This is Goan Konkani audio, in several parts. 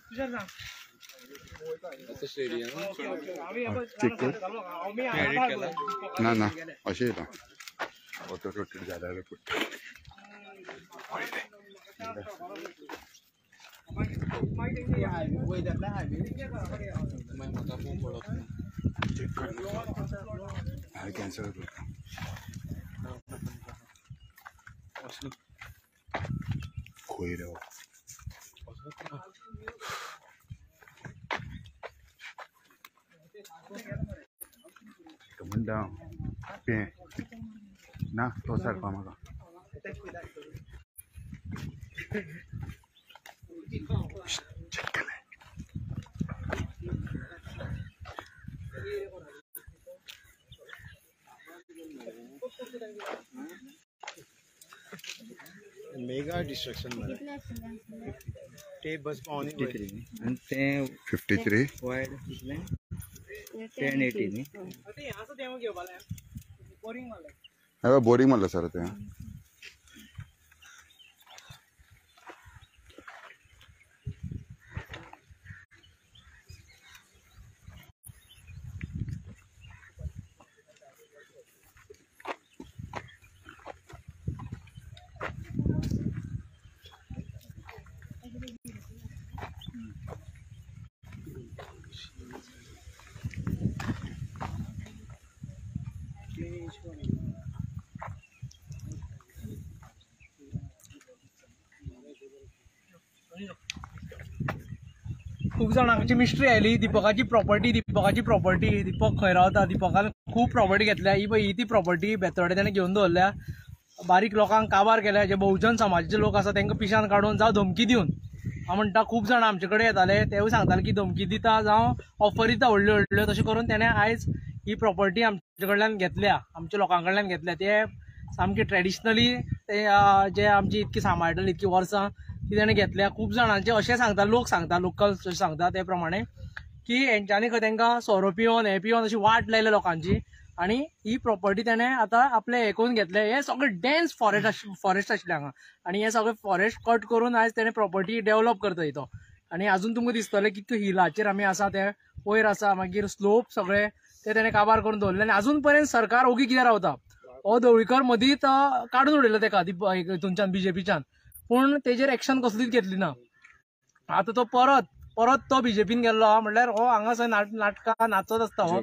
चेक कर. ना ना अशें येता ऑटो रोटेट जाल्यार पडटा. चेक कर. हांवें कॅन्सल करता. खंय रे म्हणटा पें ना तो सारको म्हाका. चेक केलें. मेगा डिस्ट्रक्शन टेप बस पावनी 53 वायड 1080 न्ही. हय बोरींग मारला सर ते. खूब जाणांची मिस्ट्री आयली दीपकाची प्रॉपर्टी, दीपकाची प्रॉपर्टी, दीपक खंय रावता, दीपकान खूब प्रॉपर्टी घेतल्या. ही पळय ही ती प्रॉपर्टी बेतोडे तेणें घेवन दवरल्या. बारीक लोकांक काबार केल्या, जे बहुजन समाजाचे लोक आसा तांकां पिशान काडून जावं धमकी दिवन. हांव म्हणटा खूब जाणां आमचे कडेन येताले तेवूय सांगताले की धमकी दिता जावं ऑफर दिता व्हडल्यो व्हडल्यो, तशें करून तेणें आयज ही प्रॉपर्टी आमचे कडल्यान घेतल्या, आमच्या लोकां कडल्यान घेतल्या. ते सामकी ट्रेडिशनली ते जे आमची इतकी सांबाळटली इतकी वर्सां ती तेणें घेतल्या. खूब जाणांचे अशें सांगता, लोक सांगता, लोकल सांगता ते प्रमाणे की हेंच्यांनी खंय तांकां सोरो पिवन हें पिवन अशी वाट लायल्या लोकांची आनी ही प्रॉपर्टी तेणें आतां आपलें हें करून घेतलें. हें सगळें डेन्स फॉरेस्ट आशिल्लें हांगा आनी हें सगळें फॉरेस्ट कट करून आयज तेणें प्रॉपर्टी डेवलप करता इतो. आनी आजून तुमकां दिसतलें कितके हिलाचेर आमी आसा, ते वयर आसा, मागीर स्लोप सगळे ते तेणें काबार करून दवरले. आनी आजून पर्यंत सरकार ओगी कित्याक रावता? हो ढवळीकर मदींच काडून उडयलो तेका हितूनच्यान बीजेपीच्यान, पूण तेजेर एक्शन कसलीच घेतली ना. आतां तो परत परत तो बीजेपीन गेल्लो आहा, म्हणल्यार हो हांगा नाटकां नाचत आसता हो.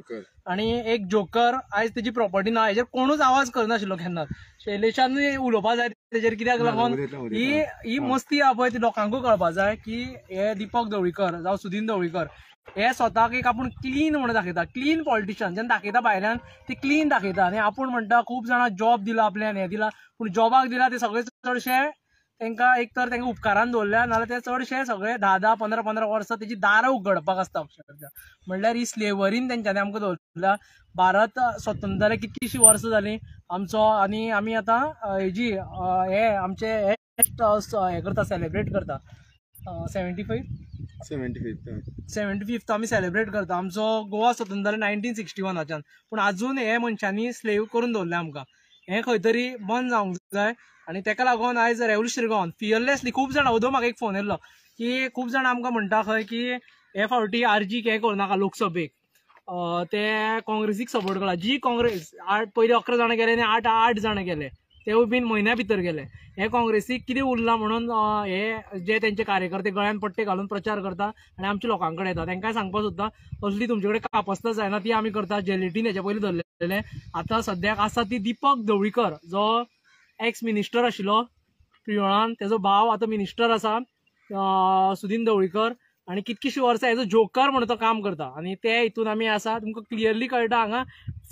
आनी एक जोकर आयज तेजी प्रॉपर्टी ना, हेजेर कोणूच आवाज करनाशिल्लो केन्नाच. शैलेशानूय उलोवपा जाय तेजेर, कित्याक लागून ही ही मस्ती आहा पळय ती लोकांकूय कळपा जाय की हे दीपक ढवळीकर जावं सुदीन ढवळीकर हे स्वताक एक आपूण क्लीन म्हणून दाखयता, क्लीन पॉलिटिशियन जेन्ना दाखयता भायल्यान ते क्लीन दाखयता. आनी आपूण म्हणटा खूब जाणां जॉब दिला आपल्यान, हें दिला, पूण जॉबाक दिला ते सगळे चडशे तांकां एक तर तांकां उपकारान दवरल्या, नाजाल्यार ते चडशे सगळे 10 10 15 15 वर्सां तेजी दारां उगडपाक आसता अक्षरशा. म्हणल्यार ही स्लेवरीन तेंच्यांनी आमकां दवरल्या. भारत स्वतंत्र जालें कितकीशीं वर्सां जालीं आमचो, आनी आमी आतां हेजी हे आमचे हे करता, सेलिब्रेट करता 75th आमी सेलिब्रेट करता. आमचो गोवा स्वतंत्र जालें 1961 पूण आजून हे मनशांनी स्लेव करून दवरलें आमकां. हें खंय तरी बंद जावंक जाय आनी तेका लागून आयज रेवोल्युशनरी गोवान फियरलेसली खूब जाणां, ओदो म्हाका एक फोन येयल्लो की खूब जाणां आमकां म्हणटा खंय की हे फावटी आरजीक हें करूं नाका लोकसभेक, ते काँग्रेसीक सपोर्ट करा. जी काँग्रेस 8 पयलीं 11 जाणां गेले आनी 8 जाणां गेले, तेवूय बीन म्हयन्या भितर गेले. हे काँग्रेसीक कितें उरलां म्हणून हे जे तेंचे कार्यकर्ते गळ्यान पट्टे घालून प्रचार करता आनी आमच्या लोकां कडेन येता. तांकांय सांगपाक सोदता असली तुमचे कडेन कापस्तां जायना, ती आमी करता. जेलेटीन हेच्या पयलीं धरलेलें. आतां सद्याक आसा ती दीपक ढवळीकर जो एक्स मिनिस्टर आशिल्लो प्रियोळान, तेजो भाव आतां मिनिस्टर आसा सुदीन ढवळीकर, आनी कितकीशीं वर्सां एज अ जोकर म्हणून तो काम करता. आनी ते हितून आमी आसा, तुमकां क्लियरली कळटा हांगा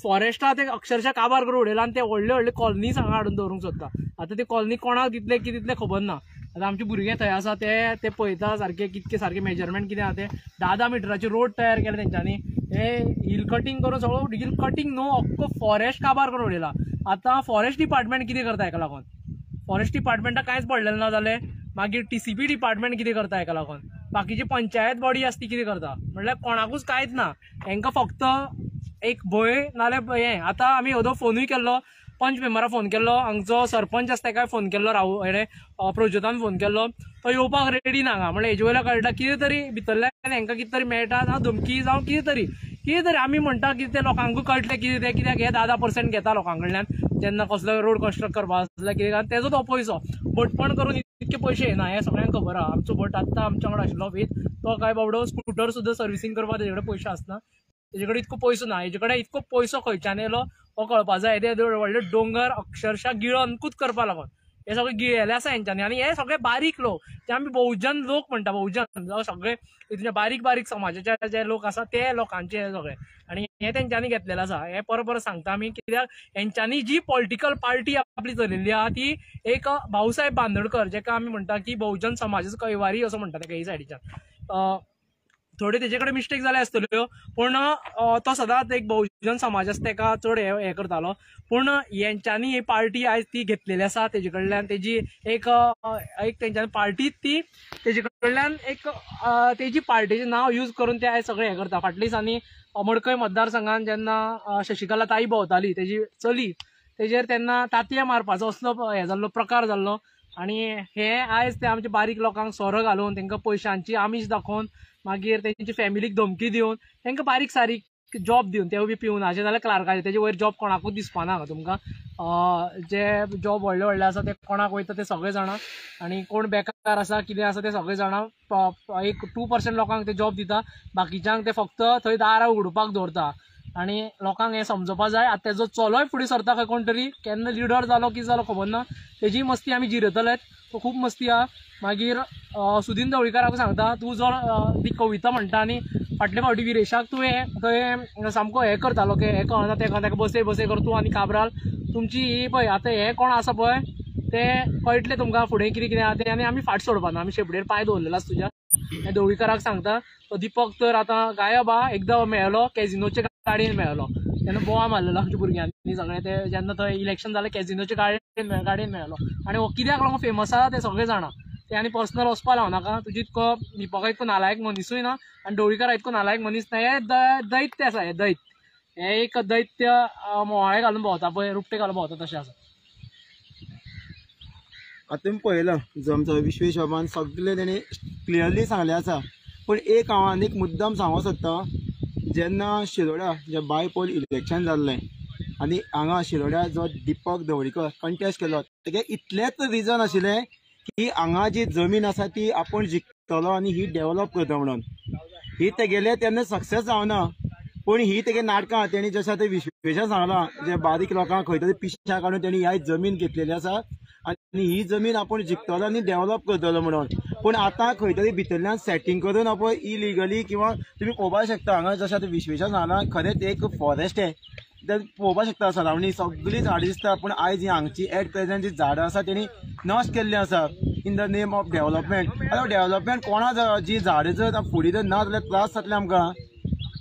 फॉरेस्टा ते अक्षरशा काबार करून उडयला आनी ते व्हडले व्हडले कॉलनीज हांगा हाडून दवरूंक सोदता. आतां ते कॉलनी कोणाक दितले कितें दितले खबर ना. आतां आमचे भुरगे थंय आसा ते पळयता सारके कितके सारके मेजरमेंट कितें आहा ते. 10 10 मिटराचे रोड तयार केले तेंच्यांनी, हे हिल कटींग करून सगळो हिल कटींग न्हू अख्खो फॉरेस्ट काबार करून उडयला. आतां फॉरेस्ट डिपार्टमेंट कितें करता हेका लागून? फॉरेस्ट डिपार्टमेंटाक कांयच पडलेलें ना जालें. मागीर TCP department कितें करता हेका लागून? बाकीची पंचायत बॉडी आसा ती कितें करता? म्हणल्यार कोणाकूच कांयच ना, हेंकां फक्त एक भंय नाल्यार हें. आतां आमी ओदो फोनूय केल्लो, पंच मेंबराक फोन केल्लो, हांगचो सरपंच आसा तेकाय फोन केल्लो, राहू हेणें प्रज्योतान फोन केल्लो. तो येवपाक रेडी ना हांगा. म्हणल्यार हेजे वयल्यान कळटा कितें तरी भितरल्यान हेंकां कितें तरी मेळटा, जावं धमकी जावं कितें तरी कितें तरी. आमी म्हणटा कितें तें लोकांकूय कळटलें कितें तें, कित्याक हे 10-10% घेता लोकां कडल्यान जेन्ना कसलो रोड कन्स्ट्रक्ट करपा आसल्यार कितें, तेजो तो पयसो भटपण करून इतके पयशे येना हें सगळ्यांक खबर आहा. आमचो भट आत्तां आमच्या वांगडा आशिल्लो वेद, तो काय बाबडो स्कुटर सुद्दां सर्विसींग करपाक तेजे कडेन पयशे आसना, तेजे कडेन इतको पयसो ना. हेजे कडेन इतको पयसो खंयच्यान येयलो हो कळपा जाय. येदे व्हडले दोंगर अक्षरशा गिळनकूच करपा लागून हे सगळे गिळेले आसा हेंच्यांनी. आनी हे सगळे बारीक लोक जे आमी बहुजन लोक म्हणटा, बहुजन जावं सगळे तितून बारीक बारीक समाजाचे जे लोक आसा ते लोकांचे हे सगळे, आनी हे तेंच्यांनी घेतलेले आसा. हे परत परत सांगता आमी, कित्याक हेंच्यांनी जी पॉलिटिकल पार्टी आपली चलयल्ली आहा ती एक भाऊसाहेब बांदोडकर, जेका आमी म्हणटा की बहुजन समाजाचो कैवारी असो म्हणटा तेका ही सायडीच्यान. थोडे तेजे कडेन मिस्टेक जाले आसतल्यो, पूण तो सदांच एक बहुजन समाज आसा तेका चड हें करतालो. पूण हेंच्यांनी ही पार्टी आयज ती घेतलेली आसा तेजे कडल्यान, तेजी एक एक तेंच्यांनी पार्टीच ती तेजे कडल्यान एक तेजी पार्टीचें नांव यूज करून ते आयज सगळें हें करता. फाटल्या दिसांनी मडकय मतदारसंघान जेन्ना शशिकला ताई भोंवताली तेजी चली, तेजेर तेन्ना तांतयां मारपाचो असलो हें जाल्लो प्रकार जाल्लो. आनी हे आयज ते आमचे बारीक लोकांक सोरो घालून तेंकां पयशांची आमीश दाखोवन मागीर तेंची फॅमिलीक धमकी दिवन तेंकां बारीक सारीक जॉब दिवन, तेवूय बी पिवनाचे नाल्यार क्लार्काचे, तेजे वयर जॉब कोणाकूच दिसपाना हांगा तुमकां. जे जॉब व्हडले व्हडले आसा ते कोणाक वयता ते सगळे जाणा, आनी कोण बेकार आसा कितें आसा ते सगळे जाणा. एक 2% लोकांक ते जॉब दिता, बाकीच्यांक ते फक्त थंय दारां उगडपाक दवरता. आनी लोकांक हें समजोपा जाय. आतां तेजो चलोय फुडें सरता खंय कोण तरी, केन्ना लिडर जालो कितें जालो खबर ना, तेजी मस्ती आमी जिरयतलेच, तो खूब मस्ती आहा. मागीर सुदीन ढवळीकाराक सांगता, तूं जो ती कविता म्हणटा आनी फाटले फावटी विरेशाक तुवें थंय सामको हें करतालो की हें कळना तें कळना, ताका बसय बसय कर तूं आनी काब्राल तुमची ही पळय आतां हें कोण आसा पळय तें कळटलें तुमकां फुडें कितें कितें आहा तें. आनी आमी फाट सोडपाना, आमी शेपडेर पांय दवरलेलो आसा तुज्या. हें ढवळीकाराक सांगता. तो दीपक तर आतां गायब आहा, एकदां मेळलो कॅजिनोचे गाडयेन मेळलो, तेन्ना बोवा मारलेलो आमच्या भुरग्यांनी सगळें. ते जेन्ना थंय इलेक्शन जालें कॅजिनोचे गाडयेन मेळलो. आनी हो कित्याक लागून फेमस आहा तें सगळें जाणा. ते आनी पर्सनल वचपा लावनाका, तुजी इतको दीपका इतको नालायक मनिसूय ना आनी ढवळीकारा इतको नालायक मनीस ना. हे दैत्य आसा, हे दैत्य, हे एक दैत्य मोवाळे घालून भोंवता पळय, रुपटे घालून भोंवता तशें आसा. आतां तुमी पळयलां जो आमचो विश्वेश बाबान सगळें तेणें क्लियरली सांगलें आसा. पूण एक हांव आनीक मुद्दम सांगूंक सोदता, जेन्ना शिरोड्या जे बाय पोल इलेक्शन जाल्लें आनी हांगा शिरोड्या जो दीपक ढवळीकर कंटेस्ट केलो, तेगे इतलेंच रिजन आशिल्लें की हांगा जी जमीन आसा ती आपूण जिखतलो आनी ही डेवलप करता म्हणून. ही तेगेले तेन्ना सक्सेस जावना, पूण ही तेगे नाटकां तेणी जशें आतां विश्वेशान सांगलां, जे बारीक लोकांक खंय तरी पिशा काडून तेणी ह्या जमीन घेतलेली आसा आनी ही जमीन आपूण जिखतलो आनी डेवलप करतलो म्हणून. पूण आतां खंय तरी भितरल्यान सेटींग करून आपण इलिगली किंवा तुमी पळोवपाक शकता हांगा जशें आतां विश्वेशान सांगलां, खरेंच एक फॉरेस्ट हें तें पळोवपाक शकता, सरावंडींग सगळीं झाडां दिसता. पूण आयज ही हांगची एट प्रेझेंट जी झाडां आसा तेणी नश्ट केल्लीं आसा in the name of development. आतां डेवलपमेंट कोणा जी झाडां जर फुडें जर ना जाल्यार त्रास जातले आमकां.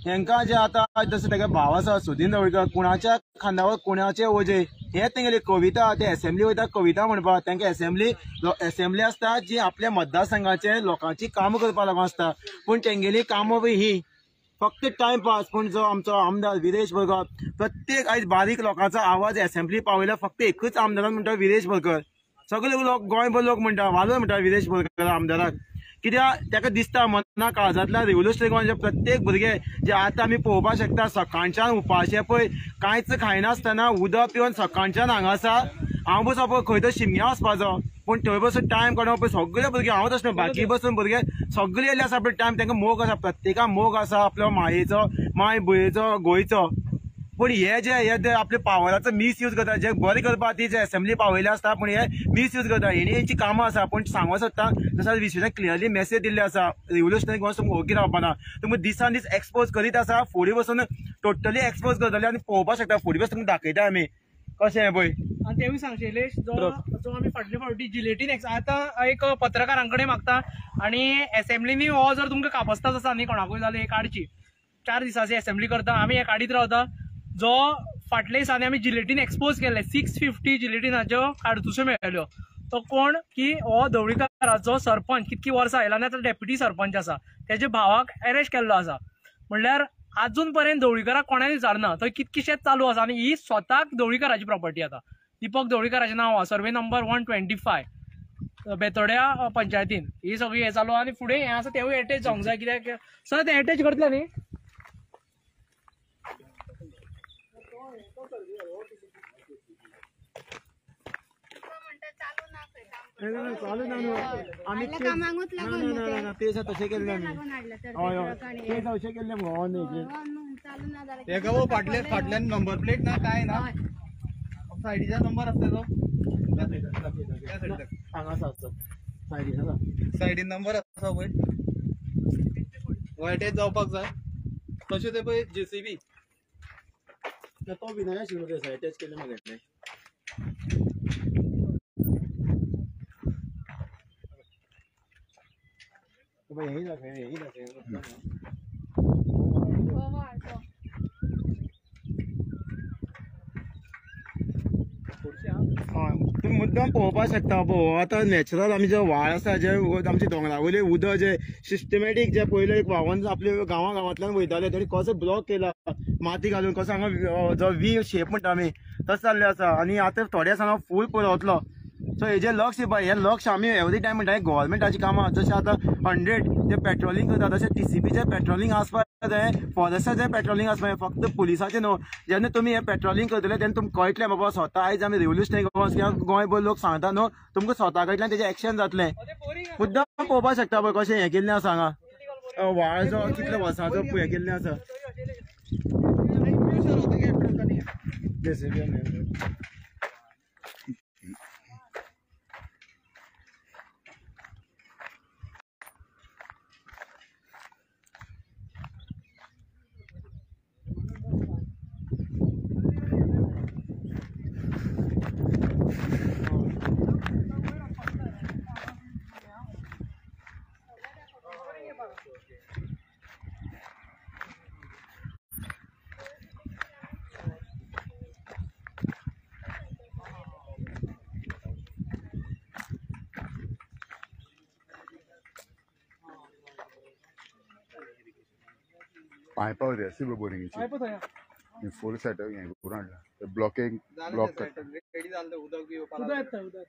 हेंकां जे आतां जशें तेगे भाव आसा सुदीन ढवळीकर, कोणाच्या खांदावर कोणाचे ओजे हे तेंगेली कविता, ते एसेंब्ली वयता कविता म्हणपाक. तेंकां एसेंब्ली आसता जी आपल्या मतदारसंघाचे लोकांची कामां करपाक लागून आसता, पूण तेंगेली कामां बी ही फक्त टायमपास. पूण जो आमचो आमदार विरेश बोरकर, प्रत्येक आयज बारीक लोकांचो आवाज एसेंब्ली पावयला फक्त एकूच आमदारान म्हणटा विरेश बोरकर. सगळे लोक गोंयभर लोक म्हणटा, वालोर म्हणटा विरेश बोरकर आमदाराक, कित्याक ताका दिसता मना काळजांतल्यान रेव्होल्युशनरी गोंयचे प्रत्येक भुरगे जे आतां आमी पळोवपाक शकता सकाळच्यान उपाशे पळय कांयच खायनासतना उदक पिवन सकाळच्यान हांगा आसा. हांव बसून पळय खंय तर शिमग्या वचपाचो, पूण थंय बसून टायम काडून पळय सगळे भुरगे, हांव तशें न्हू, बाकी बसून भुरगे सगळे येयल्ले आसा. आपले टायम तांकां मोग आसा, प्रत्येकाक मोग आसा आपल्या मायेचो, माय भुंयेचो, गोंयचो. पूण हे जे हे जे आपल्या पावराचो मिसयूज करता, जे बरें करपा खातीर जे एसेंब्ली पावयले आसता, पूण हे मिसयूज करता. हेणी हेंची कामां आसा. पूण सांगूंक सोदता जशें विश्वेशान क्लियरली मॅसेज दिल्ली आसा, रिव्होल्युशनरी गोंय तुमकां ओगी रावपाना, तुमकां दिसान दीस एक्सपोज करीत आसा, फुडें बसून टोटली एक्सपोज करतले आनी पळोवपाक शकता. फुडें बसून तुमकां दाखयता आमी कशें हें पळय. आनी तेवूय सांग शैलेश, जो जो आमी फाटले फावटी जिलेटीन आतां एक पत्रकारां कडेन मागता आनी एसेंब्लीनी हो जर तुमकां कापस्ताच आसा न्ही कोणाकूय जाल्यार एक काडची, 4 दिसांची एसेंब्ली करता आमी, हे काडीत रावता. जो फाटले दिसांनी आमी जिलेटीन एक्सपोज केल्ले 650 जिलेटिनाच्यो काडतुश्यो मेळ्ळ्यो, तो कोण की हो ढवळीकाराचो सरपंच कितकी वर्सां आयला आनी आतां डेप्युटी सरपंच आसा, तेज्या भावाक एरेस्ट केल्लो आसा. म्हणल्यार आजून पर्यंत ढवळीकाराक कोणें विचारना, थंय कितकीशेच चालू आसा. आनी ही स्वताक ढवळीकाराची प्रॉपर्टी आतां, दीपक ढवळीकाराचें नांव आसा, सर्वे नंबर 125. बेतोड्या पंचायतीन ही सगळी हें चालू आनी फुडें हें आसा तेवूय एटॅच जावंक जाय कित्याक सर तें एटॅच करतले न्ही. चालू ना आमी ना ते तशें केल्लें आमी हय हय ते अशें केल्लें मगो फाटल्यान फाटल्यान नंबर प्लेट ना काय ना सायडीचा नंबर आसता तो हांगा आसा सायडीन आसा सायडीन नंबर आसा पळय एटॅच जावपाक जाय. तशें ते पळय जेसीबी तो विनय आशिल्लो ते एटॅच केल्लें म्हाका. यही रखे यही रखे. तुमी मुद्दम पळोवपाक शकता पळोव आतां नॅचरल आमी जे व्हाळ आसा जे आमचे दोंगरा वयले उदक जे सिस्टमॅटीक जे पयले एक व्हांवन आपले गांवा गांवांतल्यान वयताले तेणी कसो ब्लॉक केला माती घालून कसो हांगा जो वी शेप म्हणटा आमी तसो जाल्ले आसा आनी आतां थोड्या दिसांनी फूल पुरवतलो. सो हेजें लक्ष हें लक्ष आमी एवरी टायम म्हणटा गव्हर्मेंटाची कामां जशें आतां 100 जे पेट्रोलिंग करता तशें टीसीपीचें पेट्रोलिंग आसपाक जाय, फॉरेस्टाचें पेट्रोलिंग आसपाक जाय, फक्त पुलिसाचें न्हू. जेन्ना तुमी हें पेट्रोलिंग करतले तेन्ना तुमकां कळटलें बाबा स्वता आयज आमी रेवल्युशनरी कित्याक गोंयभर लोक सांगता न्हू तुमकां स्वता कडल्यान तेजें एक्शन जातलें. मुद्दाम पळोवपाक शकता पळय कशें हें केल्लें आसा हांगा व्हाळ जो कितल्या वर्सांचो हें केल्लें आसा. पायपा वयली आसी बोरिंगेची फूल सेटअप हें करून हाडला ब्लॉकिंग ब्लॉक करता. रेडी जालें उदक बी येवपाक उदक.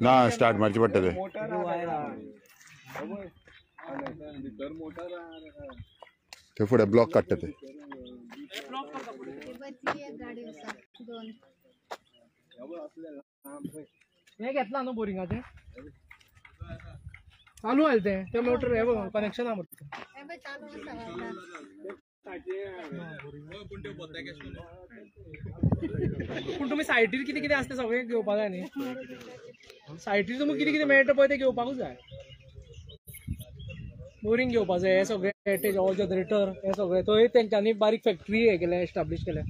ना स्टार्ट मारचें पडटा तें. ते फुडें ब्लॉक काडटा ते. हें घेतला न्हू बोरिंगाचें चालू आसलें तें तें मोटर हें कनेक्शन आहा मरे. पूण तुमी सायटीर कितें कितें आसता सगळें घेवपाक जाय न्ही. सायटीर तुमकां कितें कितें मेळटा पळय तें घेवपाकूच जाय. बोरींग घेवपाक जाय, हें सगळें एटॅच ऑल जनरेटर हें सगळें थंय तेंच्यांनी बारीक फॅक्टरी हें केलें एस्टाब्लीश केलें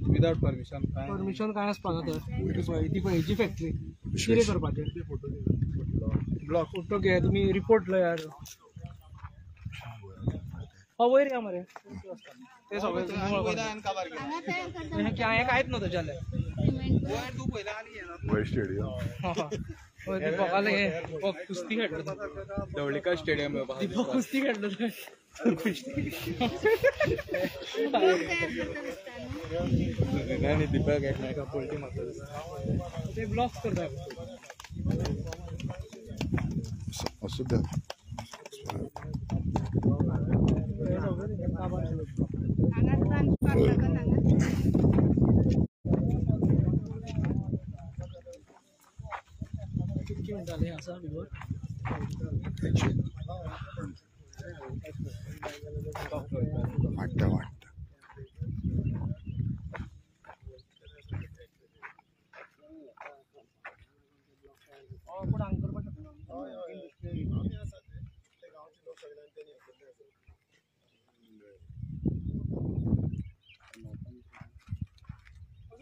विदाउट परमिशन. परमिशन कांय आसपाक ना थंय. ती पळय फॅक्टरी कितें करपाचें ब्लॉक फोटो घे तुमी रिपोर्ट लयार. हय वयर या मरे ते सगळें हें कांयच न्हू थंय जालें. दीपकाले कुस्ती खेळटलो ढवळीकर स्टेडियम दीपक कुस्ती खेळटलो दीपक एकमेका पलटी मारता ते ब्लॉक करता. वाडटा वाडटा.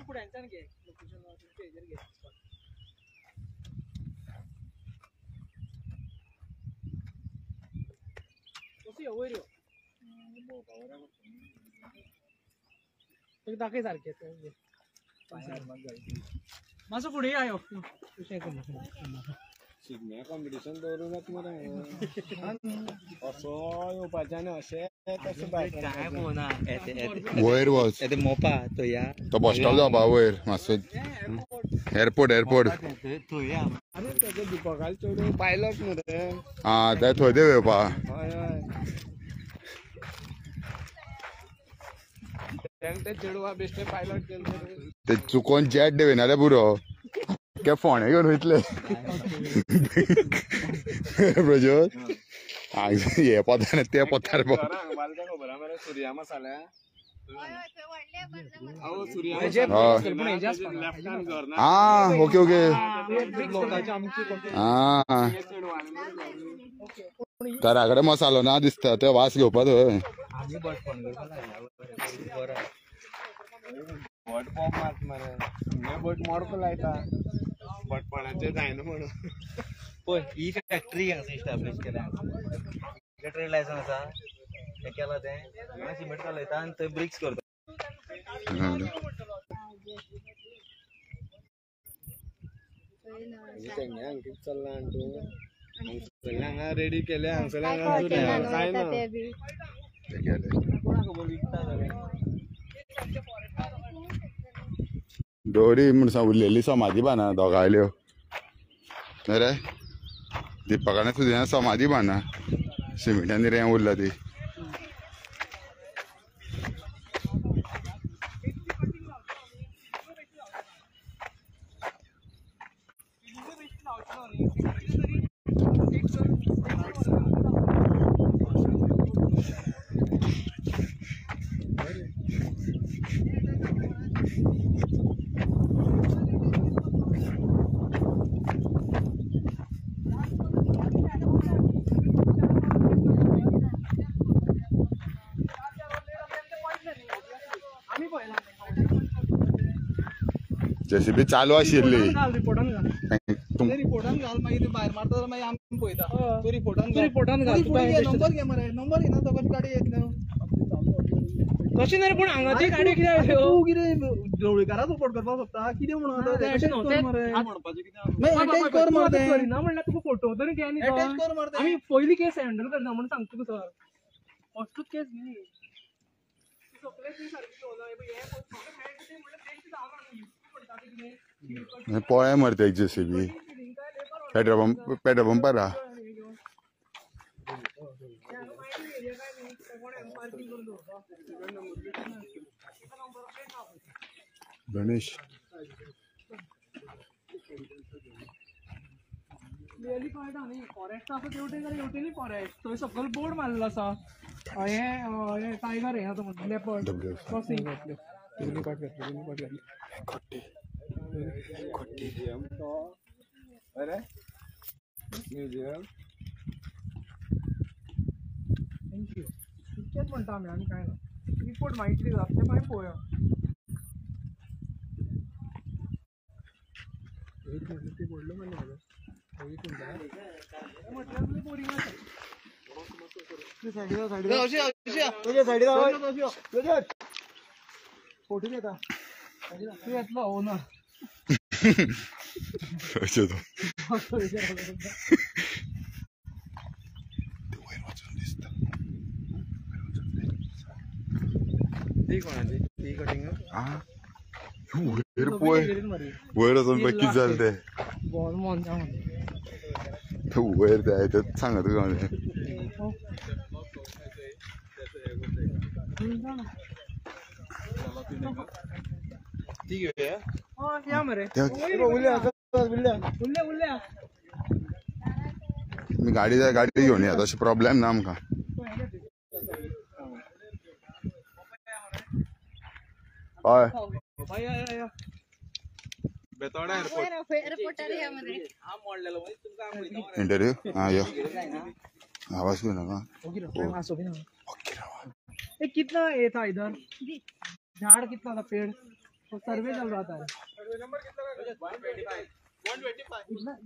फुड्यांच्यान घे लोकेशन हेजेर घे. वयर यो दाखय सारकें मातसो फुडें यो. शिगम्या कॉम्पिटिशन दवरूं जाता मरे असो येवपाचें आनी अशें तशें काय पळोवना. वयर वच मोपा थंय तो बस स्टॉप जावपा वयर मातसो एअरपोर्ट एअरपोर्ट. आरे तेजे दीपकाले चेडूं पायलट न्हू रे. आं ते थंय देव येवपा. हय हय तेणें ते चेडवा बेश्टे पायलट केलें. ते चुकोन जेट देंवयना जाल्यार पुरो. के फोणे घेवन वयतले प्रज्योत हे पोतार ते पोतार. खबर आहा मरे सुर्या मसाल्या. आं ओके ओके. आं घरा कडेन मसालो ना दिसता ते वास घेवपा थंय. भट पॉप मात मरे भट मोडको लायता भटपणाचें जायना म्हणून. पळय ही फॅक्टरी हांगा इस्टाब्लीश केल्या. ट्रेड लायसन्स आसा तें केलां तें हांगा सिमेंट घालयता आनी थंय ब्रिक्स करता. तेंगे हांगा कितें चल्लां आनी तूं हांगसरलें हांगा रेडी केलें हांगसरलें हांगा कांय ना. दोरी म्हूण सांग उरलेली समाधी बांदा दोगांयल्यो रे दीपकान सुद्दां समाधी बांदा सिमेंटान रें उरला ती. जेसीबी चालू आशिल्ली. रिपोर्टान घाल मागीर भायर मारता जाल्यार मागीर आमी पळयता. तूं रिपोर्टान घाल. रिपोर्टान घाल. नंबर घे मरे. नंबर घेना तो कशी गाडी येतली तशें न्ही. पूण हांगा ती गाडी कित्याक तूं कितें ढवळीकारा सपोर्ट करपाक सोदता कितें म्हणून अटॅच कर मरे. करिना म्हणल्यार तुका फोटो तरी घे न्ही. अटॅच कर मरे. आमी पयली केस हँडल करना म्हणून सांगता तुका सर. फस्टूच केस न्ही. पळय मरे ते जेसीबी पेट्रोल पंप पेट्रोल पंपार आहा. गणेश क्लियरली कळटा न्ही फॉरेस्ट आसा तेवटेन जाल्यार हेवटेनूय फॉरेस्ट. थंय सकयल बोर्ड मारलेलो आसा हें टायगर हें आसा म्हणून leopard crossing. Museum thank you. इतकेंच म्हणटा आमी आनी कांय ना. रिपोर्ट मागीर कितें जाता तें मागीर पळोवया. फोटो घेता तूं येतलो ओनर. वयर वचून दिसता. वयर पळय वयर वचून पळय कितें जालें तें. वयर ते सांगा तुका हांव. या मरे मी गाडी जाय गाडी घेवन या तशें प्रॉब्लेम ना आमकां. हय इंटरव्यू आं यो आवाज घेवन नाका. कितना ये था इधर झाड़ कितना था पेड़ तो सर्वे चल रहा था.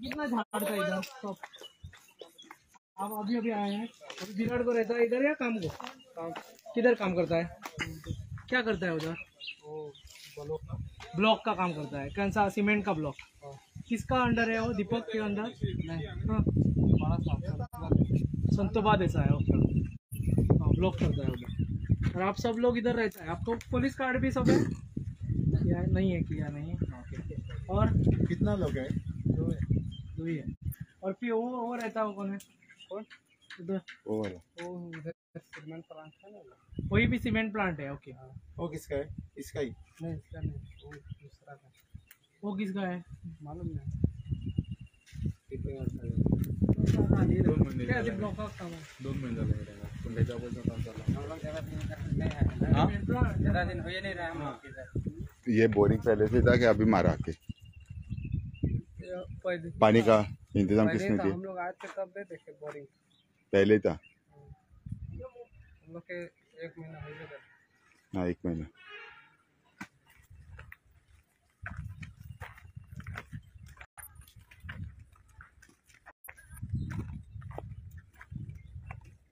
कितना झाड़ था इधर सब. आप अभी अभी आए हैं. अभी बिराट को रहता है इधर या काम को? किधर काम करता है? क्या करता है उधर? ब्लॉक का काम करता है. कौन सा? सीमेंट का ब्लॉक. किसका अंडर है वो? Deepak K under? नहीं, संतोबा ऐसा है। ओके, हाँ ब्लॉक करता है उधर। और आप सब लोग इधर रहता है? आपको पुलिस कार्ड भी सब है क्या? नहीं है किया नहीं है। ओके, और कितना लोग है? दो ही है। और फिर वो रहता है, वो कौन है? कौन उधर? वो वाला, वो उधर सीमेंट प्लांट है ना, वही भी सीमेंट प्लांट है। ओके, वो किसका है? इसका ही नहीं, इसका नहीं, वो दूसरा का। वो किसका है मालूम नहीं। 2 महिने झाले. ये बोरिंग पहले से था कि अभी मारा के? पानी का इंतजाम किसने किया? हम लोग आए थे तब देखे बोरिंग पहले था। हम लोग के 1 महीना हो गया। हाँ 1 महीना।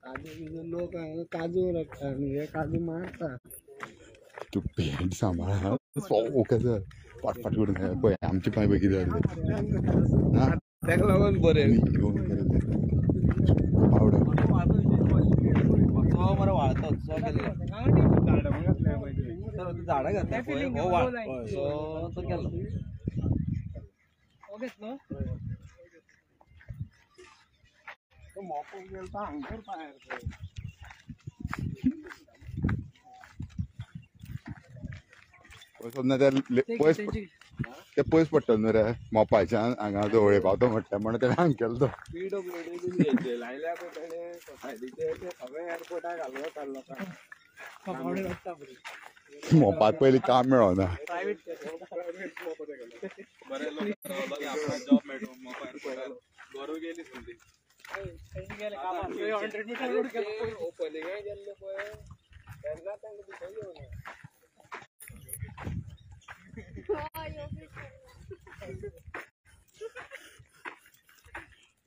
काजू लोक काजू काजू मारता तू पेंट सांबाळ ओके सर फाटफाट करून पळय आमचे पांय पळय कितें जालें ताका लागून बरें पावडर मरे वाळतो झाडां घातल्या सो तो केलो. ते पयस पडटलो न्हू रे मोपाच्यान हांगा जवळे पावतो म्हटल्यार म्हणून तेणें हांग केलो तो. मोपात पयलीं काम मेळना.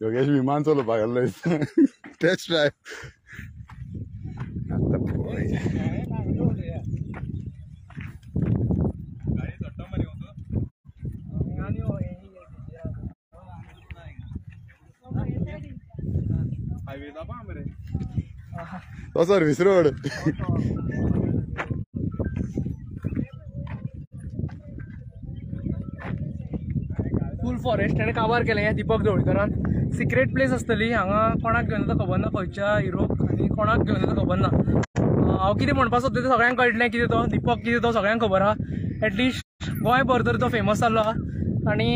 योगेश विमान चलोवपाक गेल्लो टेस्ट ड्रायव्ह. तो सर्वीस रोड. फूल फॉरेस्ट ताणें काबार केलें हें दीपक ढवळीकरान. सिक्रेट प्लेस आसतली हांगा, कोणाक घेवन येता खबर ना, खंयच्या हिरोक आनी कोणाक घेवन येता खबर ना. हांव कितें म्हणपाक सोदता तें सगळ्यांक कळटलें कितें तो दीपक कितें तो सगळ्यांक खबर आहा. एटलिस्ट गोंयभर तरी तो फेमस जाल्लो आहा. आनी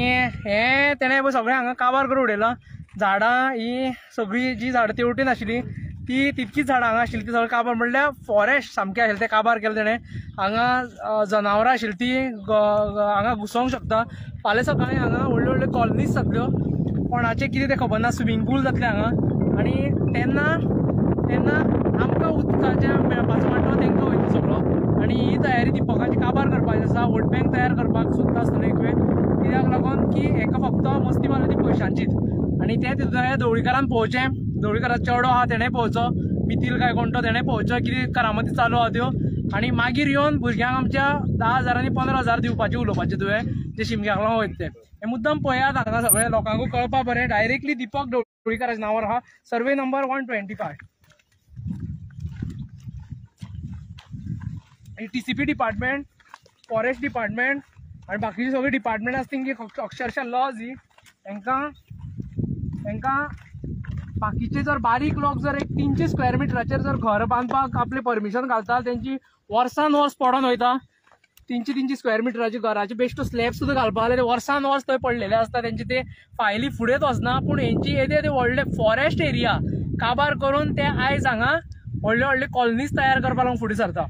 हें तेणें पळय सगळें हांगा काबार करून उडयलां. झाडां ही सगळीं जी झाडां तेवटेन आशिल्ली ती तितकीच झाडां हांगा आशिल्ली, ती सगळें काबार म्हणल्यार फॉरेस्ट सामकें आशिल्लें तें काबार केलें तेणें. हांगा जनावरां आशिल्लीं ती हांगा घुसोंक शकता. फाल्यां सकाळीं हांगा व्हडल्यो व्हडल्यो कॉलनीज जातल्यो, कोणाचें कितें तें खबर ना, स्विमींग पूल जातलें हांगा. आनी तेन्ना तेन्ना आमकां उदकाचें मेळपाचो वांटो तांकां वयता सगळो. आनी ही तयारी दीपकाची काबार करपाची आसा, वोट बँक तयार करपाक सोदता आसतना एक वेळ, कित्याक लागून की हेका फक्त मस्ती मारली ती पयशांचीच. आनी तें तितूंतल्यान ढवळीकारान पळोवचें, ढवळीकाराचो चेडो आहा तेणें पळोवचो, मितील काय कोण तो तेणें पळोवचो कितें करामती चालू आहा त्यो. आनी मागीर येवन भुरग्यांक आमच्या 10,000 आनी 15,000 दिवपाचें उलोवपाचें तुवें जे शिमग्याक लागून वयता ते. हें मुद्दम पळयात हांगा सगळें लोकांकूय कळपा बरें. डायरेक्टली दीपक ढवळीकाराच्या नांवार आहा, survey number 125. TCP department, forest department आनी बाकीचे सगळे डिपार्टमेंट आसा तेंकी अक्षरशः लॉज ही तांकां तांकां बाकीचे जर बारीक लोक जर एक 300 स्क्वेअर मिटराचेर जर घर बांदपाक आपलें परमिशन घालता तेंची वर्सान वर्स पडोन वयता. 300 स्क्वेअर मिटराची घराचे बेश्टो स्लॅब सुद्दां घालपा जाल्यार वर्सान वर्स थंय पडलेले आसता, तेंचे ते फायली फुडेंच वचना. पूण हेंची येदे येदे व्हडले फॉरेस्ट एरिया काबार करून ते आयज हांगा व्हडले व्हडले कॉलनीज तयार करपाक लागून फुडें सरता.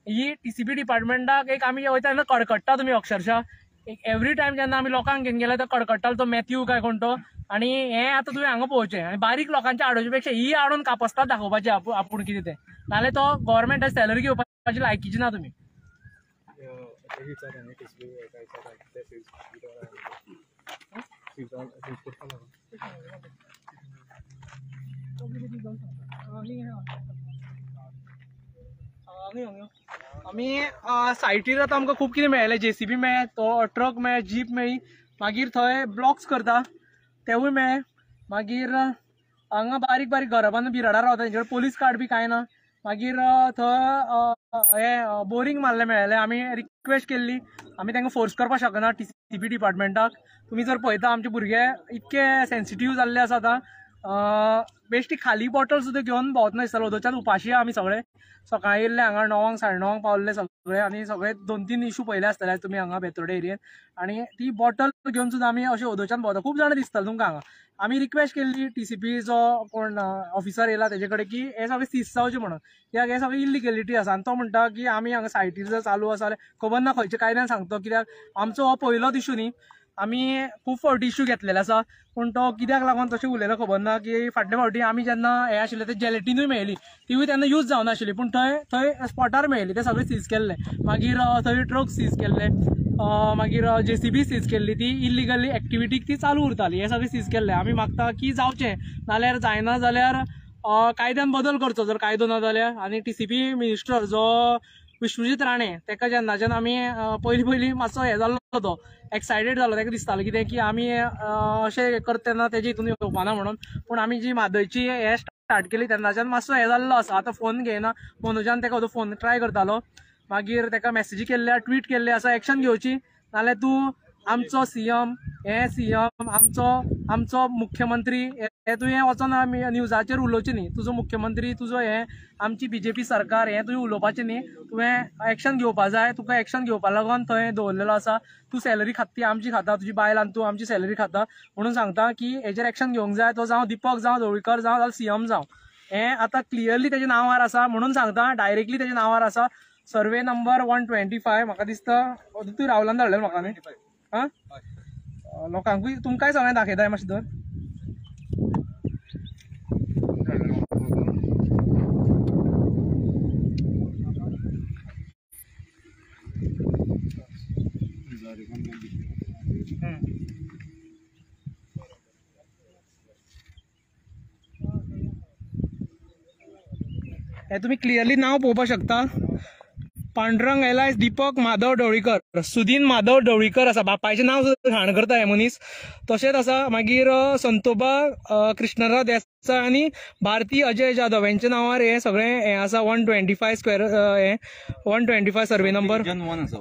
ही TCP डिपार्टमेंटाक एक आमी वयता तेन्ना कडकडटा तुमी अक्षरशः एक एवरी टायम जेन्ना आमी लोकांक घेवन गेले तो कडकडटालो तो मॅथ्यू काय कोण तो. आनी हें आतां तुवें हांगा पळोवचें आनी बारीक लोकांच्या आडोवचे पेक्षा ही हाडून कापस्तात दाखोवपाचें आपूण कितें तें, नाल्यार तो गव्हर्मेंटाची सॅलरी घेवपाची लायकीची ना तुमी. आमी सायटीर आतां आमकां खूब कितें मेळ्ळें, JCB मेळ्ळें, तो ट्रक मेळ्ळें, जीप मेळ्ळी. मागीर थंय ब्लॉक्स करता तेवूय मेळ्ळे. मागीर हांगा बारीक बारीक घरां बांदून बिराडां रावता, तेंचे कडेन पोलीस कार्ड बी कांय ना. मागीर थंय हे बोरींग मारलें मेळ्ळें. आमी रिक्वेस्ट केल्ली, आमी तांकां फोर्स करपाक शकना TCP डिपार्टमेंटाक. तुमी जर पळयता आमचे भुरगे इतके सेन्सिटीव जाल्ले आसा आतां, बेश्टी खाली बॉटल सुद्दां घेवन भोंवतना दिसतालो. ओदोच्यान उपाशी आमी सगळे सकाळी येयल्ले हांगा 9 साडे 9 पावल्ले सगळे, आनी सगळे 2-3 इशू पळयले आसतले तुमी हांगा बेतोडे एरियेन. आनी ती बॉटल घेवन सुद्दां आमी अशे ओदोच्यान भोंवता, खूब जाणां दिसताले तुमकां हांगा. आमी रिक्वेस्ट केल्ली TCP जो कोण ऑफिसर येयला तेजे कडेन की हे सगळे सीज जावचे म्हणून, कित्याक हे सगळे इलिगेलिटी आसा. आनी तो म्हणटा की आमी हांगा सायटीर जर चालू आसा जाल्यार खबर ना खंयच्या कायद्यान सांगतो, कित्याक आमचो हो पयलोच इशू न्ही, आमी खूब फावटी इशू घेतलेले आसा. पूण तो कित्याक लागून तशें उलयलो खबर ना. की फाटले फावटी आमी जेन्ना हें आशिल्लें ते जेलेटिनूय मेळ्ळी, तिवूय तेन्ना यूज जावनाशिल्ली, पूण थंय थंय स्पॉटार मेळ्ळी, ते सगळे सीज केल्ले. मागीर थंय ट्रक सीज केल्ले, मागीर JCB seize केल्ली, ती इलिगली एक्टिविटीक ती चालू उरताली, हे सगळे सीज केल्ले. आमी मागता की जावचें, नाल्यार जायना जाल्यार कायद्यान बदल करचो, जर कायदो ना जाल्यार. आनी TCP minister जो विश्वजीत राणे तेका जेन्नाच्यान आमी पयलीं पयलीं मातसो हें जाल्लो, तो एक्सायटेड जालो, ताका दिसतालें कितें की आमी अशें करता तेन्ना तेजे हितून येवपाना म्हणून. पूण आमी जी म्हादयची हें स्टार्ट केली तेन्नाच्यान मातसो हें जाल्लो आसा. आतां फोन घेयना, मनोजान तेका फोन ट्राय करतालो, मागीर तेका मॅसेजी केल्ल्या, ट्वीट केल्ले आसा, एक्शन घेवची नाल्यार तूं आमचो CM, हे CM आमचो आमचो मुख्यमंत्री, हे तुवें वचोन न्यूजाचेर उलोवचें न्ही, तुजो मुख्यमंत्री तुजो हें आमची BJP सरकार हें तुवें उलोवपाचें न्ही, तुवें एक्शन घेवपा जाय. तुका एक्शन घेवपा लागून थंय दवरलेलो आसा. तूं सॅलरी खाता ती आमची खाता, तुजी बायल आनी तूं आमची सॅलरी खाता, म्हणून सांगता की हेजेर एक्शन घेवंक जाय. तो जावं दीपक जावं ढवळीकर जावं जाल्यार CM जावं, हें आतां क्लियरली तेज्या नांवार आसा म्हणून सांगता, डायरेक्टली तेज्या नांवार आसा. सर्वे नंबर 125 म्हाका दिसता तूं रावलान धाडलेलो म्हाका न्ही, आं लोकांकूय तुमकांय सगळें दाखयता मातशें धर. हे तुमी क्लियरली नांव पळोवपाक शकता, पांडुरंग एलायस दीपक माधव ढवळीकर, सुदीन माधव ढवळीकर आसा, बापायचें नांव सुद्दां घाण करता हे मनीस. तशेंच आसा मागीर संतोबा कृष्णराव देसाय आनी भारती अजय जाधव हेंच्या नांवार हें सगळें हें आसा. 125 स्क्वेअर हें 125 सर्वे नंबर,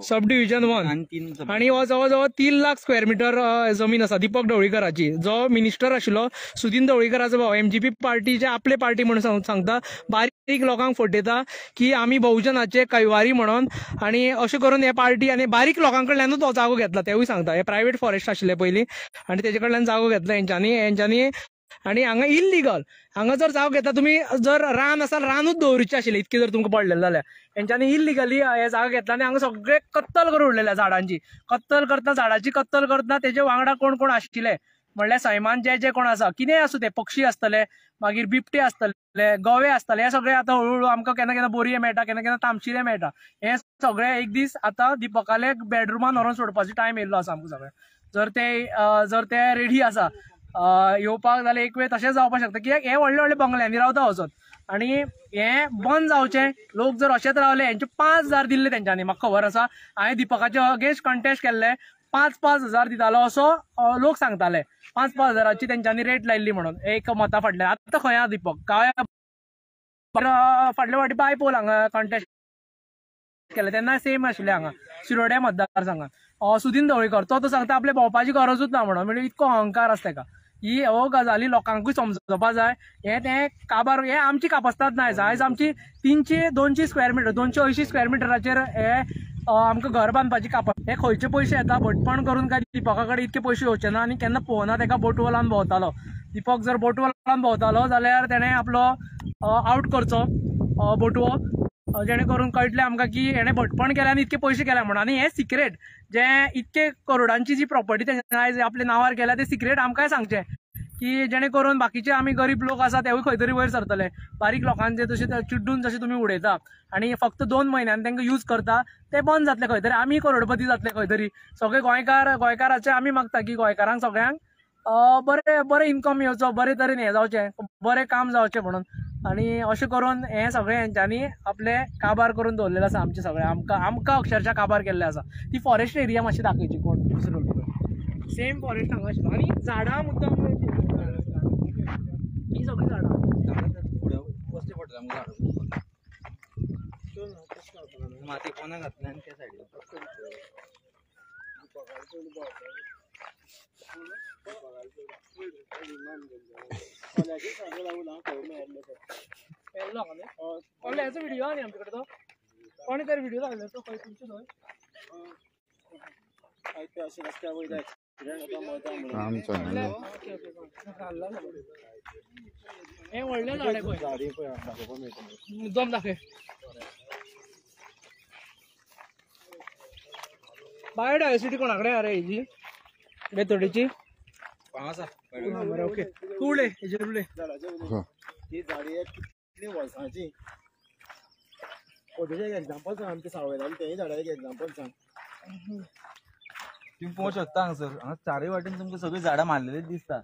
सब डिविजन 1, आनी हो जवळ जवळ 3 लाख स्क्वेअर मिटर जमीन आसा दीपक ढवळीकराची, जो मिनिस्टर आशिल्लो सुदीन ढवळीकराचो भाव. MGP पार्टीचे आपले पार्टी म्हणून सांगता, बारीक लोकांक फटयता की आमी बहुजनाचे कैवारी म्हणून, आनी अशें करून हे पार्टी आनी बारीक लोकां कडल्यानूच तो जागो घेतला तेवूय सांगता. हे प्रायवेट फॉरेस्ट आशिल्ले पयलीं आनी तेजे कडल्यान जागो घेतला हेंच्यांनी हेंच्यांनी. आनी हांगा इल्लिगल, हांगा जर जागो घेतला तुमी जर रान आसा रानूच दवरिचें आशिल्लें इतकें जर तुमकां पडलेलें जाल्यार. हेंच्यांनी इल्लिगली हे जागो घेतला आनी हांगा सगळे कत्तल करून उडलेले, झाडांची कत्तल करतना, झाडाची कत्तल करतना तेजे वांगडा कोण कोण आशिल्ले म्हणल्यार सैमान जे जे कोण आसा, कितेंय आसूं ते पक्षी आसतले, मागीर बिबटे आसतले, गवे आसतले, हे सगळे आतां हळू हळू आमकां केन्ना केन्ना बोरये मेळटा, केन्ना केन्ना तामशिरे मेळटा. हे सगळे एक दीस आतां दीपकाले बेडरुमान व्हरोन सोडपाचो टायम येयल्लो आसा आमकां सगळें. जर ते रेडी आसा येवपाक जाल्यार एक वेळ तशें जावपाक शकता, कित्याक हे व्हडले व्हडले बंगल्यांनी रावता वचोन आनी हें बंद जावचें. लोक जर अशेंच रावले, हेंचे 5,000 दिल्ले तेंच्यांनी, म्हाका खबर आसा, हांवें दीपकाचे अगेन्स्ट कंटेस्ट केल्ले, 5-5 हजार दितालो असो लोक सांगताले, 5-5 हजाराची तेंच्यांनी रेट लायिल्ली म्हणून एक मता फाटल्यान. आतां खंय आसा दीपक? काय फाटले फावटी बायपोल हांगा कंटेस्ट केलें तेन्ना सेम आशिल्लें हांगा शिरोड्या मतदारसंघात. सुदीन ढवळीकर तो सांगता आपल्या भोंवपाची गरजूच ना म्हणून, म्हणजे इतको अहंकार आसा तेका. ही हो गजाली लोकांकूय समजपा जाय. हें तें काबार, हें आमची कापस्ताद ना. आयज आमची 300-200 स्क्वेअर मिटर, 280 स्क्वेअर मिटराचेर हे आमकां घर बांदपाची कापस. हे खंयचे पयशे येता भटपण करून काय दीपका कडेन इतके पयशे येवचे ना. आनी केन्ना पळोवना तेका बोटवो लावन भोंवतालो. दीपक जर बोटवो लावन भोंवतालो जाल्यार तेणें आपलो आवट करचो बोटवो, जेणे करून कळटलें आमकां की हेणें भटपण केलें आनी इतके पयशे केले म्हणून. आनी हें सिक्रेट जें इतके करोडांची जी प्रॉपर्टी तेंच्या आयज आपल्या नांवार केल्या तें सिक्रेट आमकांय सांगचें की जेणे करून बाकीचे आमी गरीब लोक आसा तेवूय खंय तरी वयर सरतले. बारीक लोकांचे तशें चिड्डून जशें तुमी उडयता आनी फक्त 2 म्हयन्यान तांकां यूज करता ते बंद जातले खंय तरी, आमी करोडपती जातले खंय तरी. सगळे गोंयकार, गोंयकाराचे आमी मागता की गोंयकारांक सगळ्यांक बरें बरें इन्कम येवचो, बरे तरेन हें जावचें, बरें काम जावचें म्हणून. आनी अशें करून हें सगळें हेंच्यांनी आपलें काबार करून दवरलेलें आसा आमचें सगळें, आमकां आमकां अक्षरशा काबार केल्लें आसा. ती फॉरेस्ट एरिया मातशी दाखयची कोण दुसरो. सेम फॉरेस्ट हांगा आशिल्लो आनी झाडां मुद्दम ही सगळीं झाडां फुडें वचचें पडटलें आमकां झाडां पळोवपाक. माती कोणाक घातल्या आनी त्या सायडीन कोल्याचो व्हिडिओ आनी आमचे कडेन तो कोणी तरी व्हिडिओ दाखयलो तो खंय तुमचो थंय. हें व्हडलें झाड पळय मुद्दम दाखय. बायोडायवर्सिटी कोणा कडेन रे हेजी बेतोडेची? आसा बरें ओके तूं उलय हेजेर उलय. ही झाडी कितली वर्सांची तुजें एक एग्जाम्पल सांग. आमच्या सावयदान तेय झाडा एक एग्जाम्पल सांग. तुमी पळोवंक शकता हांगासर हांगा चारूय वाटेन तुमकां सगळीं झाडां मारलेलीं दिसता.